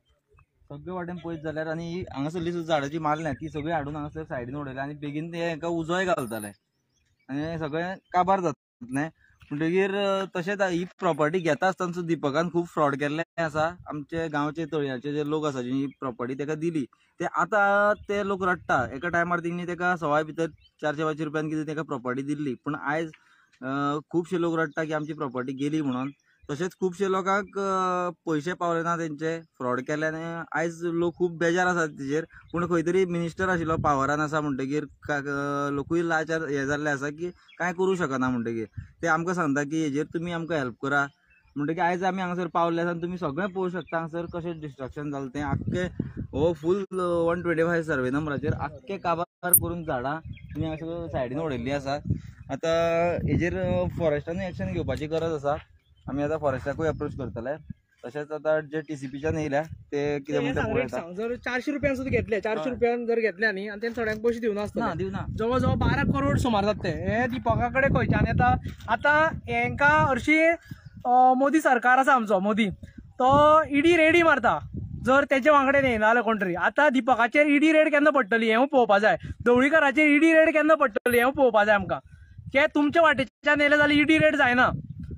सगळे वाटेन पळयत जाल्यार आनी हांगासरली सुद्दां झाडां जी मारल्या ती सगळीं हाडून हांगासर सायडीन उडयल्या आनी बेगीन ते हांकां उजोय घालताले आनी सगळें काबार जातलें. म्हणटगीर तशेंच ही प्रॉपर्टी घेता आसतना सुद्दां दीपकान खूब फ्रॉड केल्ले आसा. आमचे गांवचे तळयाचे जे लोक आसा जी ही प्रॉपर्टी ताका दिली ते आतां ते लोक रडटा. एका टायमार तेणी ताका सवाय भितर 400-500 रुपयान कितें ताका प्रॉपर्टी दिल्ली, पूण आयज खुबशे लोक रडटा की आमची प्रॉपर्टी गेली म्हणून. तशेंच खुबशे लोकांक पयशे पावले ना, तेंचे फ्रॉड केले आनी आयज लोक खूब बेजार आसात तेजेर. पूण खंय तरी मिनिस्टर आशिल्लो पावरान आसा म्हणटगीर लोकूय लाचार हे जाल्ले आसा की कांय करूं शकना. म्हणटगीर ते आमकां सांगता की हेजेर तुमी आमकां हेल्प करा. म्हणटगीर आयज आमी हांगासर पावले आसा आनी तुमी सगळें पळोवंक शकता हांगासर कशें डिस्ट्रक्शन जालें तें. आख्खें हो फूल 125 सर्वे नंबराचेर आख्खें काबार करून झाडां तुमी हांगासर सायडीन उडयल्लीं आसा. आतां हेजेर फॉरेस्टानूय एक्शन घेवपाची गरज आसा. आमी आतां फॉरेस्टाकूय अप्रोच करतले. तशेंच आतां जे टीसीपीच्यान येयल्या ते कितें म्हणटा पळयता. जर 400 रुपयान सुद्दां घेतले, 400 रुपयान जर घेतले न्ही आनी तें थोड्यांक पयशे दिवना आसतले, दिवना जवळ जवळ 12 करोड सुमार जाता ते. हे दीपका कडेन खंयच्यान येता आतां हेंकां हरशीं मोदी सरकार आसा आमचो मोदी, तो इडी रेडी मारता जर तेजे वांगडे येयना जाल्यार कोण तरी. आतां दीपकाचेर इडी रेड केन्ना पडटली हें पळोवपा जाय, ढवळीकराचेर इडी रेड केन्ना पडटली हें पळोवपा जाय आमकां. ते तुमच्या वाटेच्यान येयले जाल्यार इडी रेड जायना.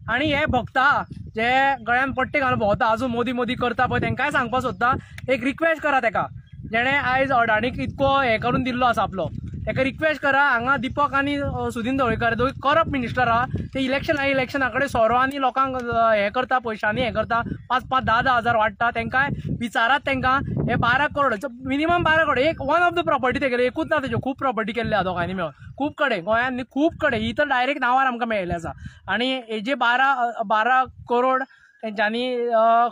आनी हे भक्ता जे गळ्यान पट्टे घालून भोंवता अजून मोदी मोदी करता पळय तेंकांय सांगपाक सोदता, एक रिक्वेस्ट करा तेका जेणे आयज अडाणीक इतको हें करून दिल्लो आसा आपलो, तेका रिक्वेस्ट करा. हांगा दीपक आनी सुदीन ढवळीकर दोगी करप्ट मिनिस्टर आहा, ते इलेक्शना कडेन सोरो आनी लोकांक हें करता, पयशांनी हें करता, 5-5, 10-10 हजार वाडटा. तेंकांय विचारात तेंकां हे 12 करोड मिनिमम 12 करोड एक वन ऑफ the property तेगेले, एकूच ना तेज्यो खूब प्रॉपर्टी केल्ले आहा दोगांनी मेळून खूब कडेन गोंयांत खूब कडेन. ही तर डायरेक्ट नांवार आमकां मेळिल्लें आसा. आनी हेजे 12 करोड तेंच्यांनी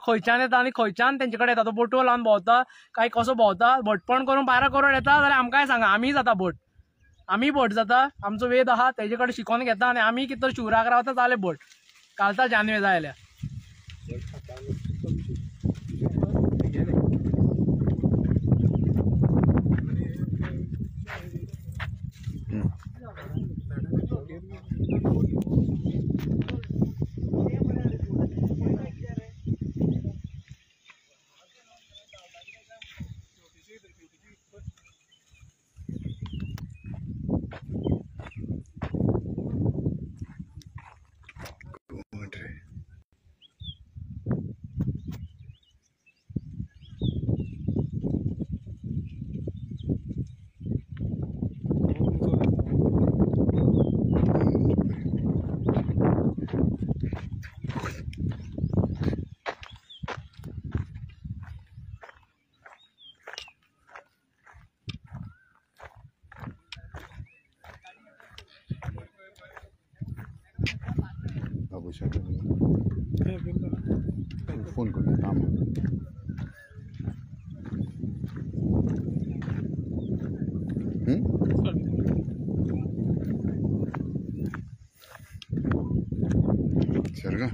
खंयच्यान येता आनी खंयच्यान तेंचे कडेन येता, तो बोटो लावन भोंवता काय कसो भोंवता, भटपण करून 12 करोड येता जाल्यार आमकांय सांगा, आमीय जाता भट, आमी भट जाता. आमचो वेद आहा तेजे कडेन शिकोवन घेता आनी आमी कितें शिवराक रावता जालें भट घालता जानवें जाय जाल्यार. फोन करून काम. सर का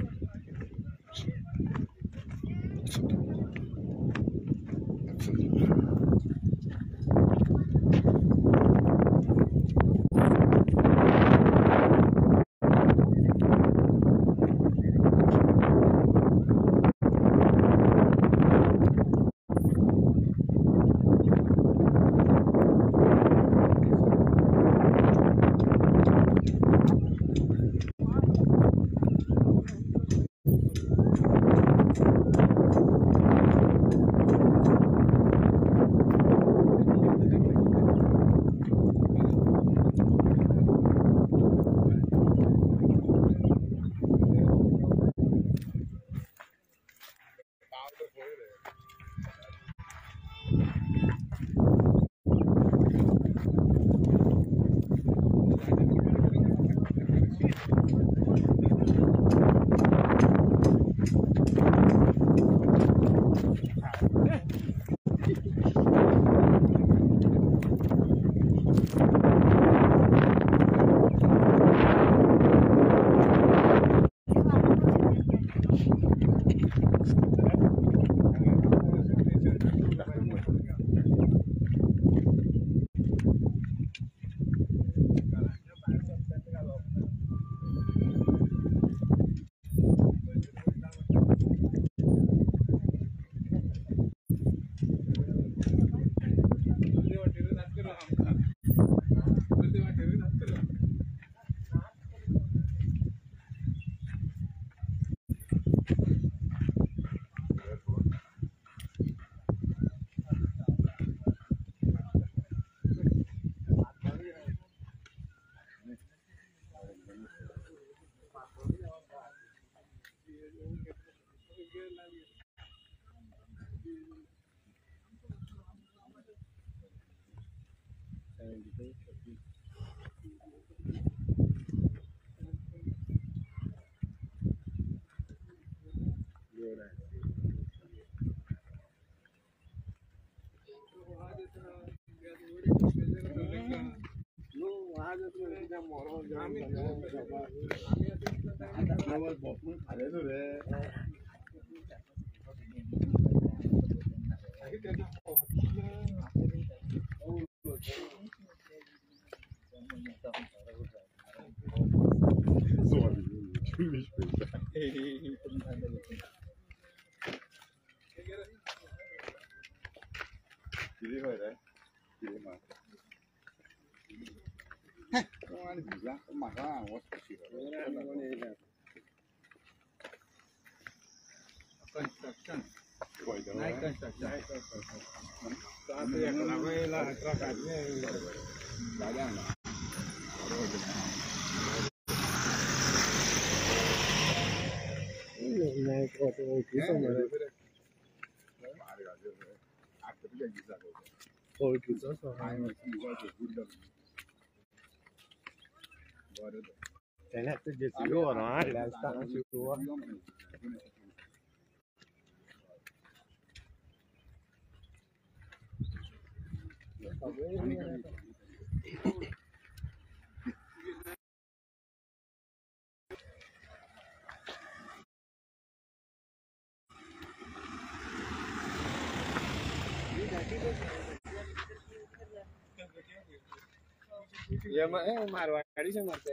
मारवाडी मारते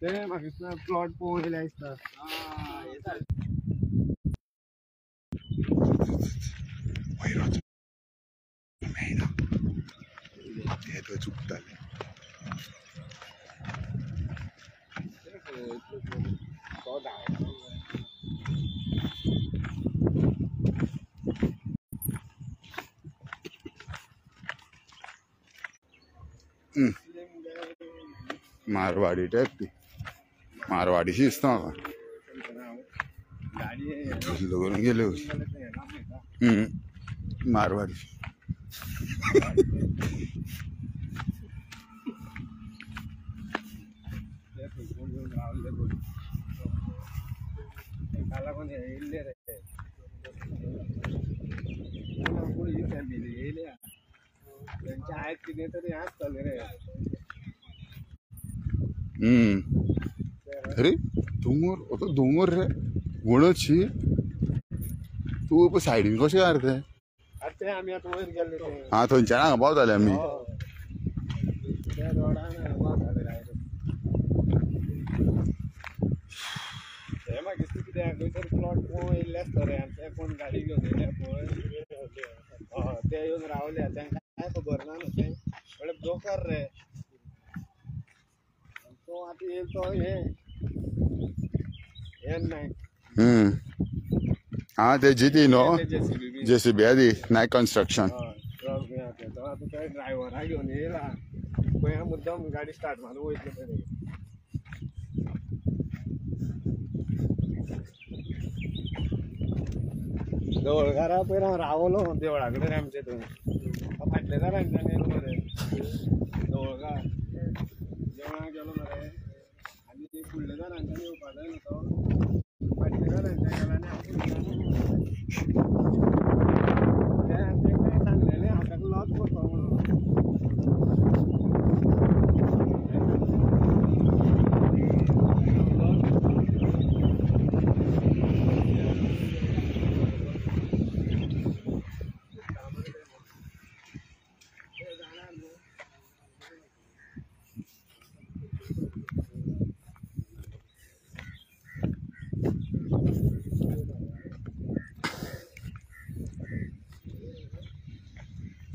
ते म्हाका प्लॉट पळोवंक येयले दिसता. मेळना ते थंय चुकताले. मारवाडी टायप ती मारवाडीशी दिसता म्हाका करून गेल्यो मारवाडी. अरे दोंगर तो दोंगर रे वणशी तूं सायडीन कशें घाल ते आं थंयच्यान हांगा पावताले आमी. प्लॉट पळोवंक येयल्ले आसता रे आमचे कोण गाडी घेवन येयल्या पळय ते येवन रावल्या तांकां कांय खबर ना न्हू ते म्हळ्यार ब्रोकर रे तो आतां येयल तो हे नायक. आं ते जिती न्हू जेसीबी आहा ती नायक कन्स्ट्रक्शन. तो आतां ते ड्रायव्हरा घेवन येयला पळय मुद्दम गाडी स्टार्ट मारून वयतले पळय. जवळकारा पयर हांव रावलो देवळा कडेन आमचे थंय फाटले दारांच्यान येयलो मरे जवळकार देवळाक गेलो मरे आनी फुडल्या दारांच्यान येवपा जाय न्हू तो फाटल्या दारांच्यान गेलो आनी हांव तें सांगलेलें हांव ताका लॉस करता म्हणून.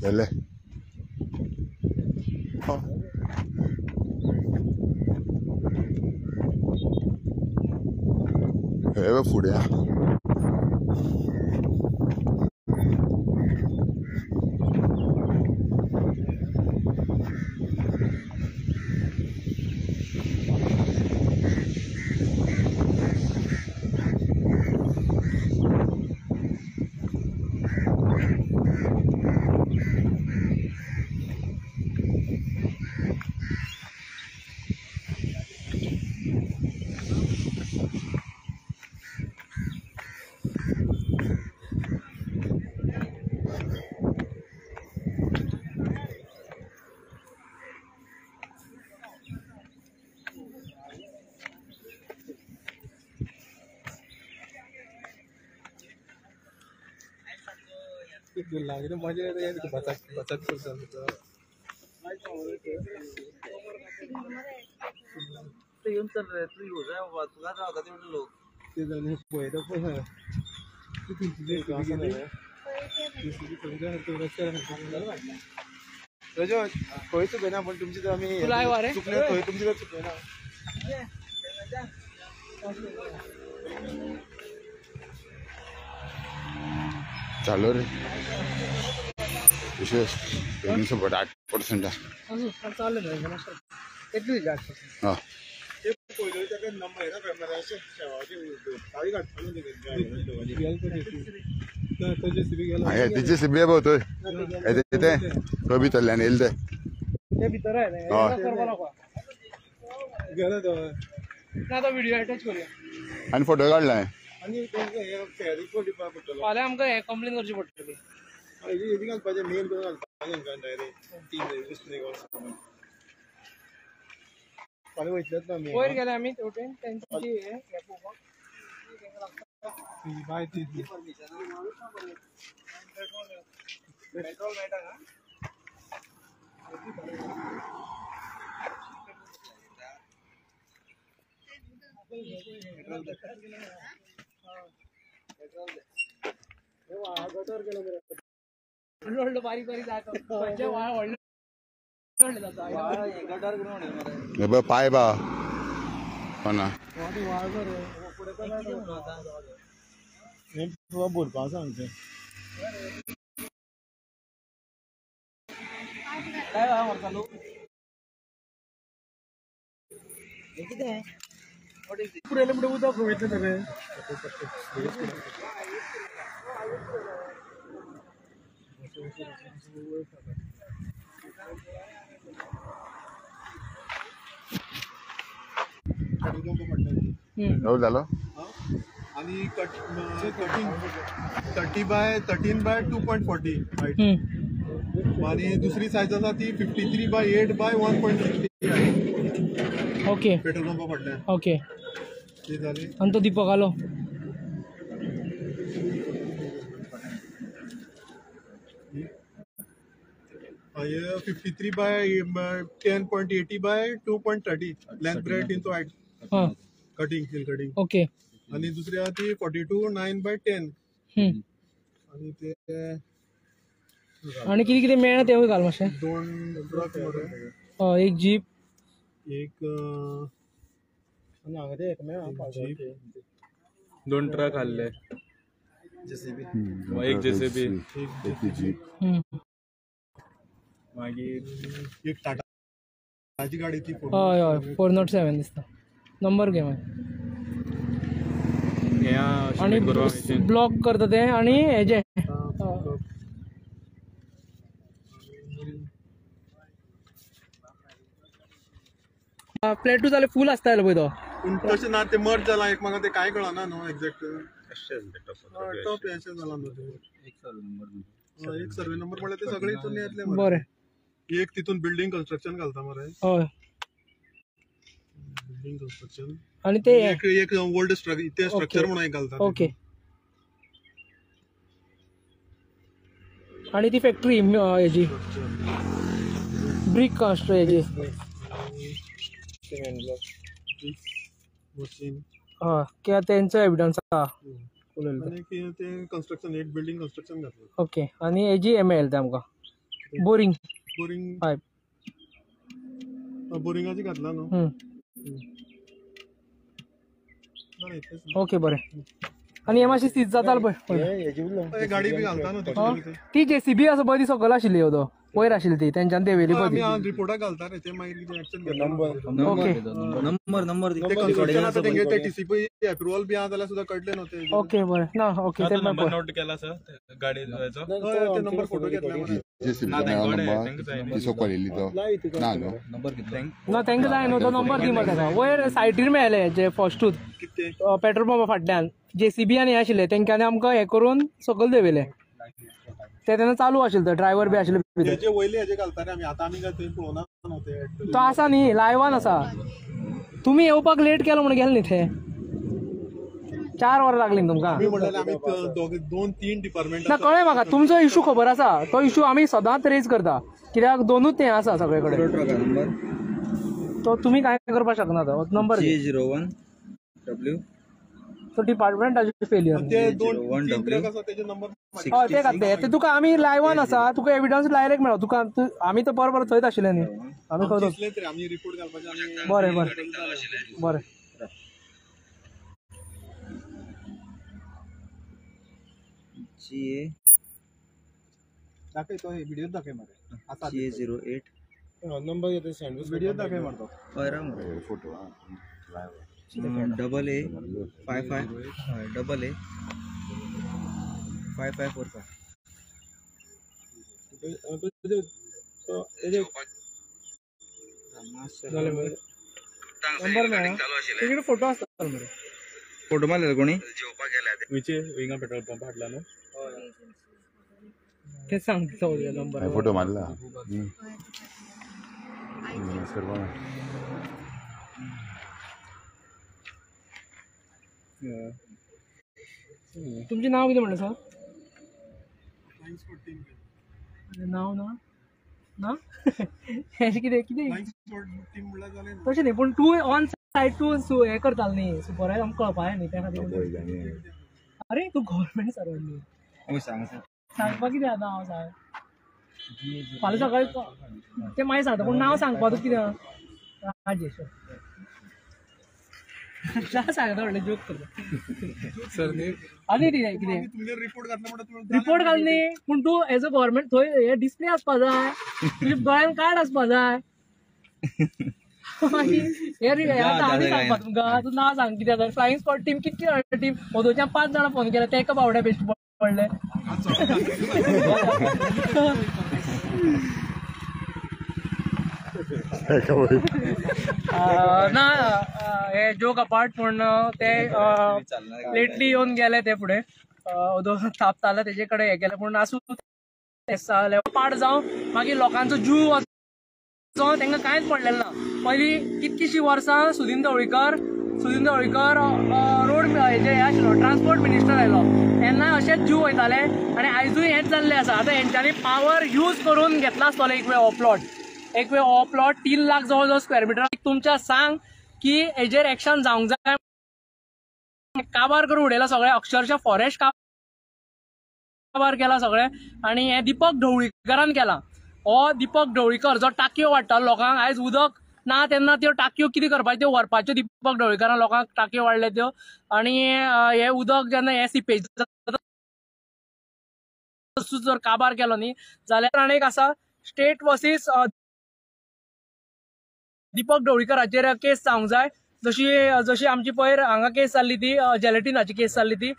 जालें हे फुडें लागले मजा येता बचत बचत करता येवन चल रे तूं येवं जाय बाबा तुकाच रावता तेवढे लोक ते जाणे पळयता पळय रजत खंय चुकयना पण तुमची तर आमी चुकले थंय तुमची तर चुकयना. चालू रे विशेष 8% हा. तिची सीबी पळय थंय ते थंय भितरल्यान येयले ते आनी फोटो काडला आनी फाल्यां आमकां हें कंप्लेन करची पडटली. घालपाचें मेल करून घालपाचें डायरेक्ट फाल्यां वयतलेच ना आमी वयर गेले आमी तेवटेन तेंची हें पळोवपाक पेट्रोल मेळटा ना व्हडलो व्हडलो बारीक बारीक जाता खंयचे व्हाळ व्हडले व्हडले जाता गटार करून उडयले मरे पाय बा हो ना तुका बोलपा सांगचें काय आहा मरे चालू हें कितें पुरयलें म्हणटा उदक वयतलें सगळें. जालो आणि cutting 30 by 13 by 2.40 height आणि दुसरी सायज आसा ती 53 by 8 by 1.60 height. Okay petrol पंपा फाटल्यान ओके ती जाली. आनी तो दीपकालो हे 53 by 10.80 by 2.30 length breadth into height cutting hill cutting. Okay आणि दुसरी आहा ती 42 9 by 10 आणि ते आनी कितें कितें मेळना तेवूय घाल मातशें. दोन ट्रक मरे हय एक जीप एक जीप दोन ट्रक हाडले एक जेसीबी एक जीप मागीर एक टाटाची गाडी ती हय हय 407 दिसता नंबर घे मागीर. हे आनी ब्लॉक करता ते आनी हेजे प्लेटू जाल्यार फूल आसता पळय तो. पूण तशें ना, ते मर्ज जाला एकमेकां, ते कांय कळना न्हू एक्झॅक्ट. टॉप अशें जाला न्हू ते. एक सर्वे नंबर म्हणल्यार ते सगळे हितून येतले. बरें, एक तितून बिल्डींग कन्स्ट्रक्शन घालता मरे. हय, बिल्डींग कन्स्ट्रक्शन आनी ते एक ओल्ड ते स्ट्रक्चर म्हणून एक घालता. ओके, आनी ती फॅक्टरी हेजी ब्रीक कन्स्ट्र हेजी हय, कित्याक तेंचो एविडन्स आसा. कन्स्ट्रक्शन एक बिल्डींग कन्स्ट्रक्शन घातलं. ओके, आनी हेजी हें मेळ्ळें तें आमकां बोरींग बोरींग पायप बोरिंगाची घातला न्हू. ओके बरें. आनी हे मातशी सीज जाता पळय गाडी बी घालता न्हू ती जेसीबी आसा पळय ती सकयल आशिल्ली तो वयर आशिल्ली ती तेंच्यान देंवयली पळय. रिपोर्टाक घालता रे ते मागीर कितें एक्शन घेता. ओके, नंबर नंबर ते कन्स्ट्रक्शन आतां तेंगे ते टीसीपी अप्रुवल बी आहा जाल्यार सुद्दां कळटलें न्हू ते. ओके बरें ना, ओके ते नंबर नोट केला सर गाडयेचो? ते नंबर फोटो घेतला ना तेंका जाय न्हू तो नंबर दी मरे ताका. वयर सायटीर मेळ्ळे जे फर्स्टूच पेट्रोल पंपा फाटल्यान जेसीबी आनी हें आशिल्लें तेंच्यांनी आमकां हें करून सकयल देंवयलें. ते तेन्ना चालू आशिल्लें, ड्रायव्हर बी आशिल्ले. तो आसा न्ही लायवान आसा. तुमी येवपाक लेट केलो म्हणून गेले न्ही ते 4 वरां लागलीं तुमकां. ना कळ्ळें म्हाका तुमचो इशू खबर आसा. तो इशू आमी सदांच रेज करता कित्याक दोनूच ते आसा सगळे कडेन. तो तुमी कांय करपाक शकना. तो नंबर 01 W तो डिपार्टमेंटाचे फेलियर. हय ते घातले ते तुका आमी लायवान आसा, तुका एविडन्स डायरेक्ट मेळो तुका. आमी तर बरोबर थंयच आशिल्ले न्ही. आमी खबर. बरें बरें बरें. दाखय तो व्हिडिओ दाखय मरे. GA08 number घेता व्हिडिओ दाखय मरे तो. Photo double A 5 5 double A 5 5 4 5. Number मेळ्ळा तेजेर फोटो आसता मरे. फोटो मारलेलो कोणी विचे विंगा पेट्रोल पंप हाडला न्हू ते सांगता नंबर. फोटो मारला. तुमचें नांव कितें म्हणलें सर? नांव ना ना हें कितें कितें तशें न्ही, पूण तूं ऑन सायड तूं हें करतालो न्ही सुपरवायज आमकां कळपा न्ही त्या खातीर. अरे तूं गव्हर्मेंट सर्वंट न्ही, सांगपाक कितें आतां हांव सांग फाल्यां सकाळीं तें मागीर सांगता, पूण नांव सांगपा तुका कितें राजेश सांगता म्हणलें जोक करता आनी कितें कितें रिपोर्ट घाल न्ही, पूण तूं एज अ गव्हर्मेंट थंय हे डिस्प्ले आसपा जाय, तुज्या गोंयान कार्ड आसपा जाय. मागीर हे आतां आमी सांगपा तुमकां तूं नांव सांग कितें आसा. फ्लायिंग स्क्वॉड टीम कितकी जाणां टीम ओदोच्यान 5 जाणां फोन केला ते एका बावड्या बेश्टे पडले. ना हे जोक अपार्ट, पूण ते लेटली येवन गेले ते फुडें ओदो थापताले तेजे कडेन हें केलें, पूण आसूं पाड जावं मागीर लोकांचो जीव वचों तांकां कांयच पडलेलें ना. पयलीं कितकीशीं वर्सां सुदिन ढवळीकर रोड हेजे हे आशिल्लो ट्रान्सपोर्ट मिनिस्टर आयलो तेन्ना अशेंच जीव वयताले आनी आयजूय हेंच जाल्लें आसा. आतां हेंच्यांनी पावर यूज करून घेतला आसतलो एक वेळ हो प्लॉट, एक वेळ हो प्लॉट 3 लाख जवळ जवळ स्क्वेअर मिटर. तुमच्या सांग की हेजेर एक्शन जावंक जाय. काबार करून उडयला सगळें, अक्षरशः फॉरेस्ट काबार केला सगळें. आनी हें दीपक ढवळीकरान केलां. हो दीपक ढवळीकर जो टाकयो वाडटालो लोकांक, आयज उदक ना तेन्ना त्यो टाकयो कितें करपाच्यो त्यो व्हरपाच्यो दीपक ढवळीकरान लोकांक टाकयो वाडले त्यो. आनी हें उदक जेन्ना हें सिपेज जर काबार केलो न्ही जाल्यार आनी एक आसा स्टेट वर्सीस दीपक ढवळीकराचेर केस जावंक जाय. जशी जशी आमची पयर हांगा केस जाल्ली ती जेलेटिनाची केस जाल्ली ती.